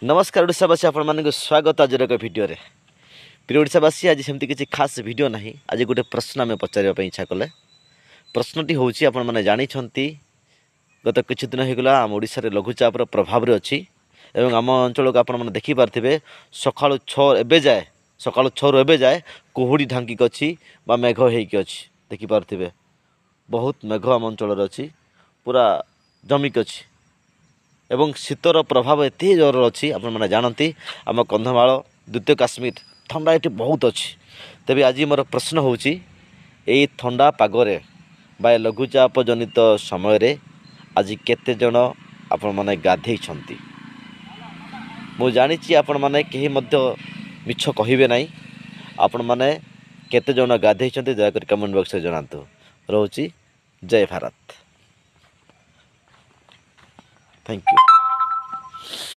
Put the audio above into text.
ନମସ୍କାର ଓଡ଼ିଶାବାସୀ, ଆପଣମାନଙ୍କୁ ସ୍ୱାଗତ ଆଜିର ଏକ ଭିଡ଼ିଓରେ। ପ୍ରିୟ ଓଡ଼ିଶାବାସୀ, ଆଜି ସେମିତି କିଛି ଖାସ୍ ଭିଡ଼ିଓ ନାହିଁ। ଆଜି ଗୋଟେ ପ୍ରଶ୍ନ ଆମେ ପଚାରିବା ପାଇଁ ଇଚ୍ଛା କଲେ। ପ୍ରଶ୍ନଟି ହେଉଛି, ଆପଣମାନେ ଜାଣିଛନ୍ତି, ଗତ କିଛି ଦିନ ହୋଇଗଲା ଆମ ଓଡ଼ିଶାରେ ଲଘୁଚାପର ପ୍ରଭାବରେ ଅଛି ଏବଂ ଆମ ଅଞ୍ଚଳକୁ ଆପଣମାନେ ଦେଖିପାରୁଥିବେ, ସକାଳୁ 6 ଏବେ ଯାଏ, ସକାଳୁ 6ରୁ ଏବେ ଯାଏ କୁହୁଡ଼ି ଢାଙ୍କିକି ଅଛି ବା ମେଘ ହେଇକି ଅଛି। ଦେଖିପାରୁଥିବେ, ବହୁତ ମେଘ ଆମ ଅଞ୍ଚଳରେ ଅଛି, ପୁରା ଜମିକି ଅଛି ଏବଂ ଶୀତର ପ୍ରଭାବ ଏତେ ଜୋର ଅଛି। ଆପଣମାନେ ଜାଣନ୍ତି, ଆମ କନ୍ଧମାଳ ଦ୍ୱିତୀୟ କାଶ୍ମୀର, ଥଣ୍ଡା ଏଠି ବହୁତ ଅଛି। ତେବେ ଆଜି ମୋର ପ୍ରଶ୍ନ ହେଉଛି, ଏଇ ଥଣ୍ଡା ପାଗରେ ବା ଏ ଲଘୁଚାପ ଜନିତ ସମୟରେ ଆଜି କେତେଜଣ ଆପଣମାନେ ଗାଧେଇଛନ୍ତି? ମୁଁ ଜାଣିଛି ଆପଣମାନେ କେହି ମଧ୍ୟ ମିଛ କହିବେ ନାହିଁ। ଆପଣମାନେ କେତେଜଣ ଗାଧେଇଛନ୍ତି, ଦୟାକରି କମେଣ୍ଟ ବକ୍ସରେ ଜଣାନ୍ତୁ। ରହୁଛି, ଜୟ ଭାରତ, thank you.